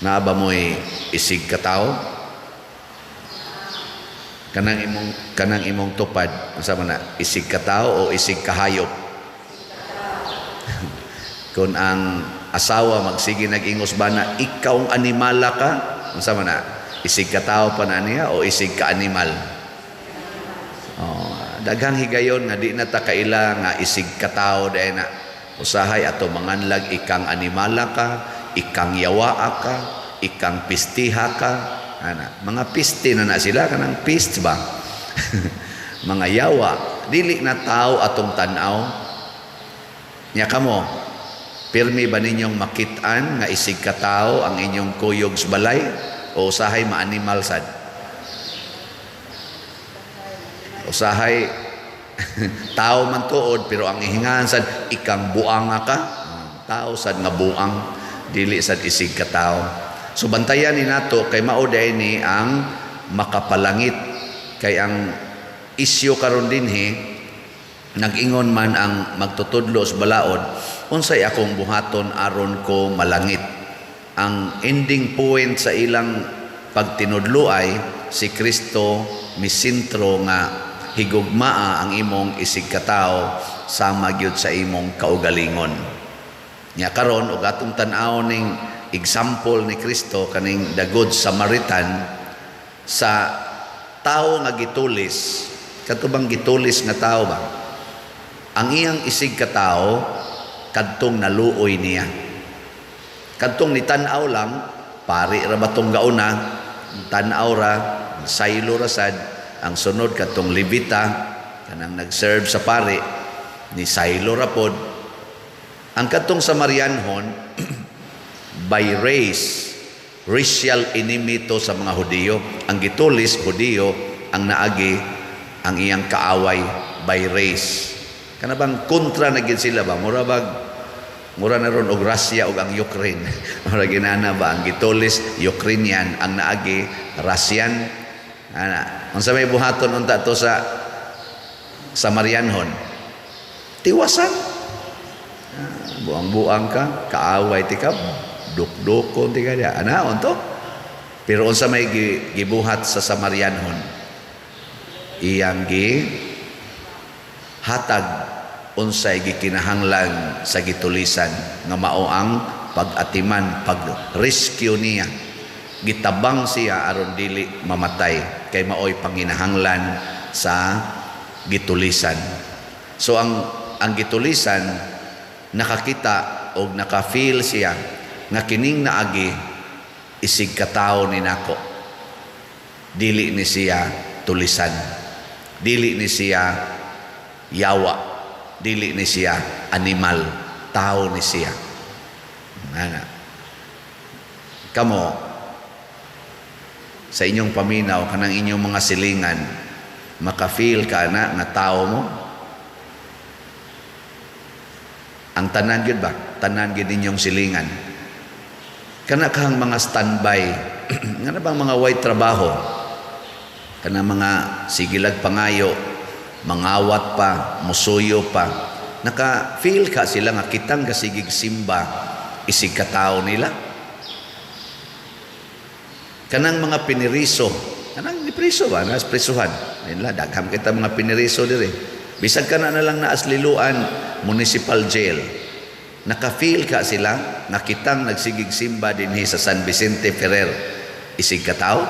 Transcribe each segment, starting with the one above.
Naa ba mo'y isig katawo? Kanang imong tupad, unsa man na, isig katawo o isig kahayop? Kung ang asawa magsige nag-ingos bana, "Ikaw ang animala ka," unsa man na? Isig katawo pa na niya o isig ka animal? Oh, daghang higayon nga di na ta kaila nga isig katawo dahil na. Usahay ato manganlag, "Ikang animala ka, ikang yawaa ka, ikang pistiha ka." Ana, mga piste na na sila, kanang pist ba? Mga yawa, dili na tao atong tan-aw. Nya kamo, pirmi ba ninyong makit-an nga isig katao ang inyong kuyog sa balay o usahay maanimal sad? Usahay tao man tuod, pero ang ihingahan sad, "Ikang buanga ka." Tao sad nga buang, dili sad isig katao. So bantayan ni nato kay mao diay ni ang makapalangit, kay ang isyu karon dinhi, nag-ingon man ang magtutudlo sa balaod, "Unsay akong buhaton aron ko malangit?" Ang ending point sa ilang pagtinudlo ay si Kristo misintro nga higugmaa ang imong isig katao sama gyud sa imong kaugalingon. Nya karon, ug atong tan-aw ning example ni Kristo kaning the Good Samaritan sa tao nga gitulis. Kato bang gitulis nga tao ba, ang iyang isig katao kadtong naluoy niya, kadtong nitan-aw lang, pari ra ba tong gauna, tan-aw ra, saylo ra sad. Ang sunod, kadtong Levita, kanang nag-serve sa pari, ni saylo ra pod. Ang kadtong Samarianhon, by race, racial enemy to sa mga Hudiyo. Ang gitulis, Hudiyo. Ang naagi, ang iyang kaaway by race. Kana bang kontra na gid sila ba? Mura bag mura na ron og Russia ug ang Ukraine. Mura ginana ba, ang gitulis Ukrainian, ang naagi Russian. Ana, unsa may buhaton unta to sa Samarianhon? Tiwasan. Ah, buang-buang ka, kaaway tika, dukdukon tika diya. Ana, unto? Pero unsa may gibuhat sa Samarianhon? Iyang gi hatag unsay gikinahanglan sa gitulisan nga mao ang pag-atiman, pag-rescue niya. Gitabang siya aron dili mamatay kay maoy panginahanglan sa gitulisan. So ang gitulisan nakakita og naka-feel siya nga kining naagi isig katao ni nako. Dili ni siya tulisan. Dili ni siya yawa. Dili ni siya animal. Tao ni siya. Ana. Kamo, sa inyong paminaw, kanang inyong mga silingan, maka-feel ka na nga tao mo? Ang tanan gyud ba? Tanan gyud ninyong silingan. Kana kahang mga standby, nga na bang mga white trabaho? Kana mga sigilag pangayo, mangawat pa, musuyo pa. Naka-feel ka sila nga kitang gasigig simba isig katao nila? Kanang mga piniriso, kanang gipriso ba, nas prisuhan. Ayun la, daghang kita mga piniriso diri. Bisag kana na lang na asliluan municipal jail. Naka-feel ka sila nga kitang nagsigig simba dinhi sa San Vicente Ferrer isig katao?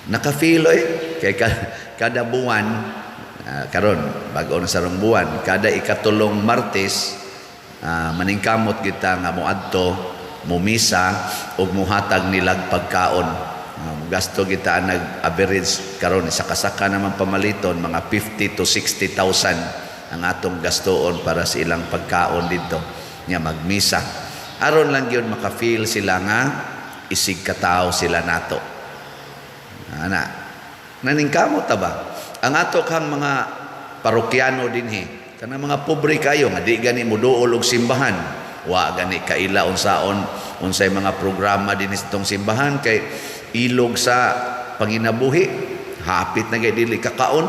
Naka-feel oy kay kada buwan, karon bag-o na sa rong buwan, kada ikatulong Martes, maningkamot kita nga moadto, mumisa ug muhatag nilag pagkaon. Gasto kita nag average karon sa kasaka naman pamaliton, mga 50 to 60,000 ang atong gastoon para sa ilang pagkaon didto nya magmisa, aron lang gyud maka-feel sila nga isig katao sila nato. Ana, naningkamot ta ba? Ang ato kang mga parokyano dinhi, kanang mga pobre kayo nga di gani moduol og simbahan, wa gani kaila unsaon unsay mga programa dinhi sa itong simbahan kay ilog sa panginabuhi, hapit na gay dili kakaon,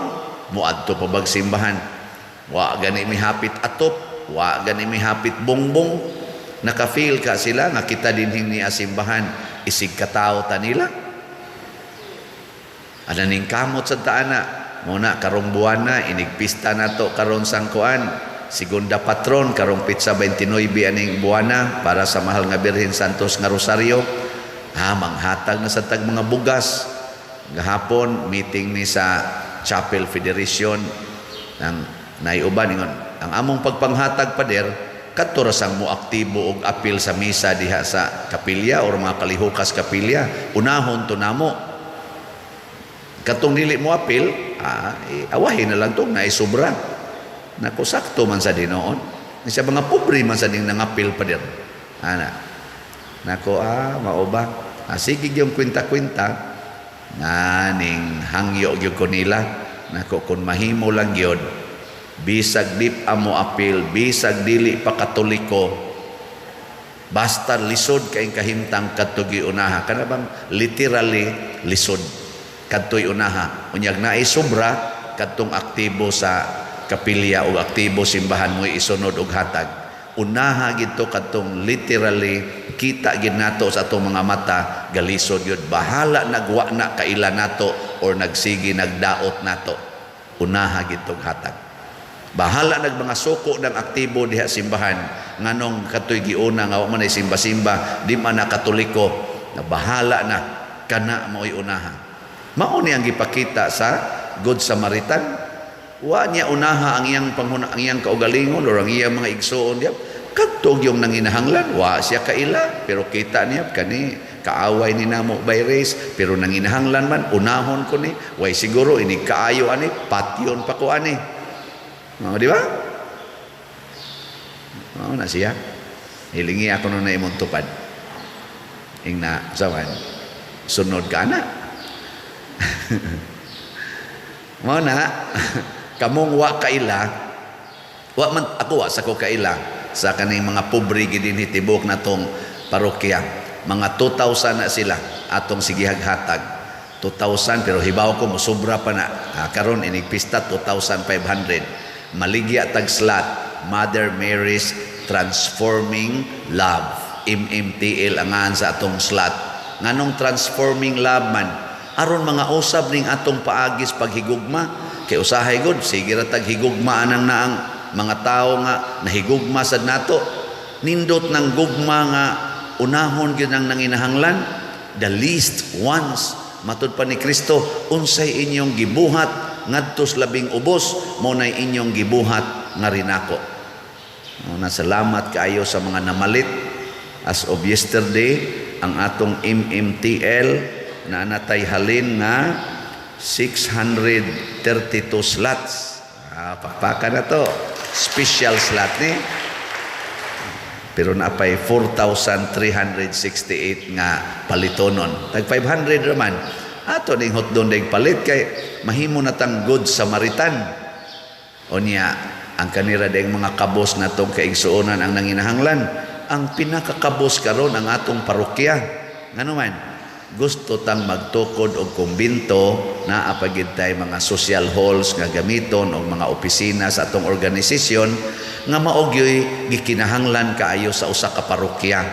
moadto pa bag simbahan? Wa gani mi hapit atop, wa gani mi hapit bongbong. Naka-feel ka sila nga kita dinhing ni asimbahan isig katao ta nila. Ana ning kamot sa taana. Muna karong buwan na inigpista nato karon sang kuan. Segunda patron karong petsa 29 aning buwana para sa Mahal nga Birhen Santos nga Rosario. Ha, manghatag na sa tag mga bugas. Gahapon meeting ni sa Chapel Federation ang naiuban, ingon ang among pagpanghatag, pader, kadto ra sang mo aktibo og apil sa misa diha sa kapilya or mga kalihukas kapilya, unahon to namo. Katong dili mo apil, eh, awahin na lang tong naisubra. Nako, sakto man sa dinoon. Sa mga pobre man sa ding nangapil, pader. Ana nako, mao ba? Sige yung kwenta-kwenta nga ning hangyo gyud ko nila. Nako, kung mahimo lang gyud, bisag di amo apil, bisag dili pa Katoliko, basta lisod kay kahimtang, kadto unaha. Kana bang literally lisod, kadto'y unaha. Unyag naay sobra, kadtong aktibo sa kapilya o aktibo simbahan mo isunod og hatag. Unaha gito kadtong literally kita gid nato sa atong mga mata galisod yun. Bahala nagwa na kaila nato or nagsigi nagdaot nato, unaha gitog hatag. Bahala nag mga suko ng aktibo diha simbahan, nganong katoy giuna nga wa man ay simba-simba, di man na Katoliko na, bahala na, kana mo'y unaha. Mao ni ang gipakita sa Good Samaritan. Wa niya unaha ang iyang panghuna, ang iyang kaugalingon or ang iyang mga igsuon diya. Kadto yung nanginahanglan, wa siya kaila, pero kita niya kani kaaway ni namo by race, pero nanginahanglan man, unahon ko ni, way siguro ini kaayo ani, patyon pa ko ani. Oh, di ba? Oh, na siya. Hilingi ako nun na imong tupad. Ing na, sawan, sunod ka na. Mao na, kamong wa kaila, wa man ako, wa sa ko kaila sa kaning mga pobre gid dinhi tibok na tong parokya. Mga 2,000 na sila atong sigihag hatag. 2,000, pero hibaw ko mosobra pa na. Karon inig pista 2,500. Maligya tag slot Mother Mary's Transforming Love. MMTL angan sa atong slot. Nganong Transforming Love man? Aron mga usab ning atong paagis paghigugma, kay usahay gud sige ra tag higugma anang naang mga tao nga nahigugma sad nato. Nindot ng gugma nga unahon gyud ang nanginahanglan, the least ones. Matud pa ni Kristo, unsay inyong gibuhat ngadto sa labing ubos, mao nay inyong gibuhat nga rinako. Na salamat kaayo sa mga namalit. As of yesterday, ang atong MMTL na natay halin nga 632 slots. Pakpaka na to. Special slot ni. Pero naapay 4,368 nga palitonon. Tag 500 raman. Ato ning hotdon ding palit kay mahimo na tang Good Samaritan. Unya, ang kanira ding mga kabos na tong kaigsuonan ang nanginahanglan. Ang pinakakabos karon ang atong parokya. Ngano man, gusto tang magtukod og kumbinto na apagid tay mga social halls nga gamiton og mga opisina sa atong organisasyon nga mao gyoy gikinahanglan kaayo sa usa ka parokya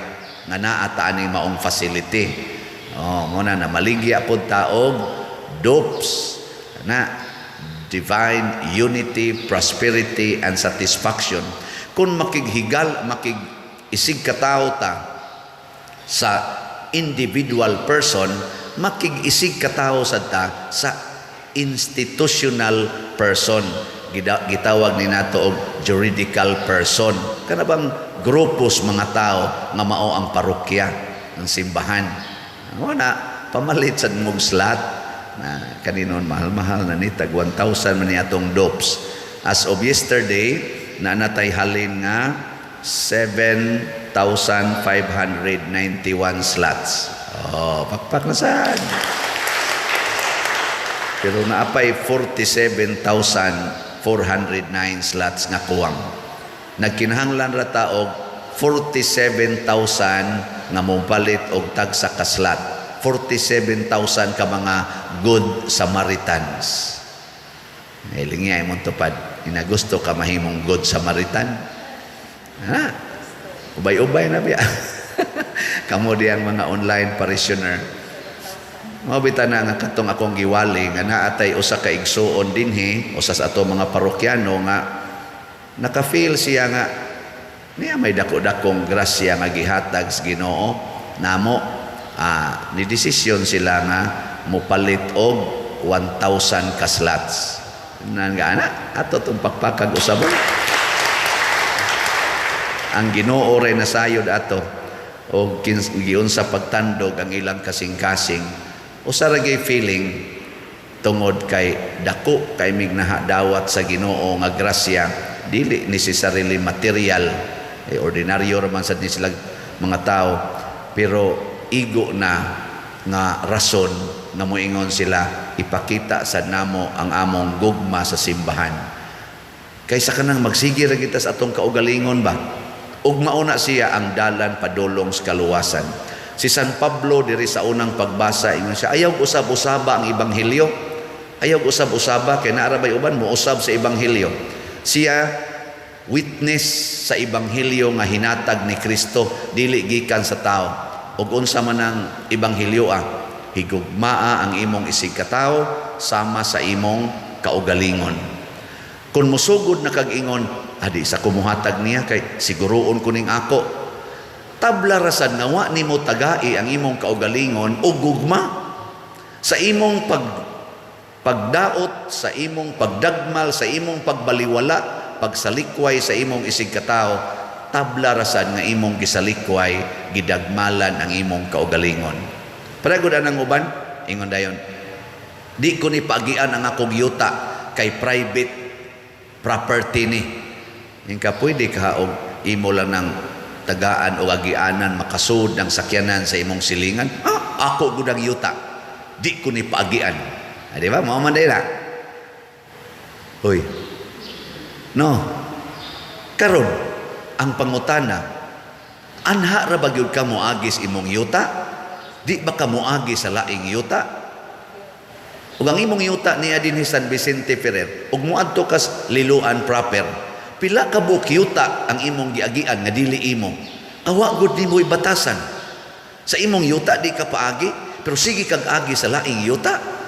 nga naa ta ani maong facility. Oh, mo na maligya pod ta og DUPS na Divine Unity, Prosperity and Satisfaction. Kung makighigal, makig isig katawo ta sa individual person, makig-isig katawo sad ta sa institutional person. Gitawag ni nato og juridical person. Kana bang grupos mga tao nga mao ang parokya, ang simbahan. Mo na pamalit sad mong slot na kaninon mahal-mahal na ni, tag 1,000 man ni atong DOPS. As of yesterday, na natay halin nga 7,591 slots. Oh, pakpak na sad. Pero naapay 47,409 slots nga kuwang. Nagkinahanglan ra ta og 47,000 nga mopalit og tagsa ka slot. 47,000 ka mga Good Samaritans. Hilingi ay mong tupad. Inagusto ka mahimong Good Samaritan? Ha? Ubay-ubay na biya. Kamo diyang mga online parishioner. Mao bitaw na nga katong akong giwali nga naatay usa ka igsuon dinhi, usa sa ato mga parokyano nga naka-feel siya nga niya may dako-dakong grasya nga gihatag sa Ginoo namo. Ni desisyon sila nga mopalit og 1,000 ka slots. Nan nga ana ato tong pakpakag usabon. Ang Ginoo ray nasayod ato og giunsa pagtandog ang ilang kasing-kasing. Usa ra gyud feeling tungod kay dako kay mig nahadawat sa Ginoo nga grasya, dili necessarily material, eh, ordinaryo ra man sad ni sila mga tao, pero igo na nga rason nga moingon sila, ipakita sad namo ang among gugma sa simbahan kaysa kanang magsige ra kita sa atong kaugalingon ba. Ug mauna siya ang dalan padulong sa kaluwasan. Si San Pablo diri sa unang pagbasa, ingon siya, ayaw usab-usaba ang ebanghelyo. Ayaw usab-usaba kay naa ra bay uban mousab sa ebanghelyo. Siya witness sa ebanghelyo nga hinatag ni Kristo, dili gikan sa tao. Ug unsa man ang ebanghelyo? Higugmaa ang imong isig katawo sama sa imong kaugalingon. Kung musugod na kag ingon, "Adi sa kumuhatag niya kay siguroon ko ning ako." Tabla rasad nga wa nimo tagai ang imong kaugalingon o gugma sa imong pagdaot, sa imong pagdagmal, sa imong pagbaliwala, pagsalikway sa imong isig katawo, tabla rasad nga imong gisalikway, gidagmalan ang imong kaugalingon. Paragod anang uban, ingon dayon, "Di ko ni paagian ang akong yuta kay private property ni." Ingka pwede ka og imo lang ng tagaan o agianan makasud ng sakyanan sa imong silingan. "Ah, ako gud ang yuta. Di ko ni paagian." Ah, di ba? Mao man na. Hoy. No. Karon, ang pangutana, anha ra ba gyud ka moagi sa imong yuta? Di ba ka moagi sa laing yuta? Ug ang imong yuta niya dinhi San Vicente Ferrer, ug moadto kas Liloan proper, pila ka buok yuta ang imong giagian nga dili imo? Awa gud nimo ibatasan. Sa imong yuta di ka paagi, pero sige kag agi sa laing yuta.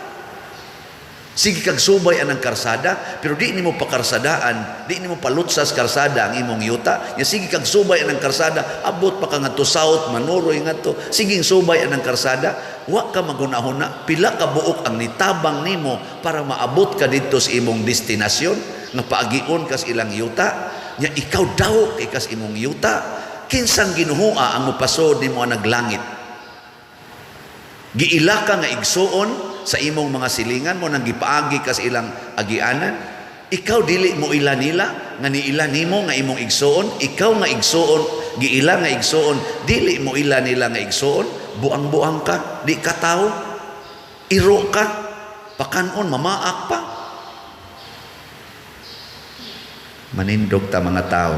Sige kag subay anang karsada, pero di nimo pakarsadaan, di nimo palutsas karsada ang imong yuta. Nya sige kag subay anang karsada, abot pa ka ngadto south, Manuroy ngadto. Sige subay anang karsada, wa ka maghuna-huna pila ka buok ang nitabang nimo para maabot ka didto sa imong destinasyon nga paagion kas ilang yuta. Nya ikaw daw kay kas imong yuta. Kinsang ginuhua ang mopasod nimo anag langit? Giila ka nga igsuon sa imong mga silingan mo nang gipaagi ka sa ilang agianan. Ikaw dili mo ila nila nga niila nimo nga imong igsuon. Ikaw nga igsuon, giila nga igsuon, dili mo ila nila nga igsuon. Buang-buang ka, di ka tao. Iro ka, pakanon mamaak pa. Manindog ta mga tao.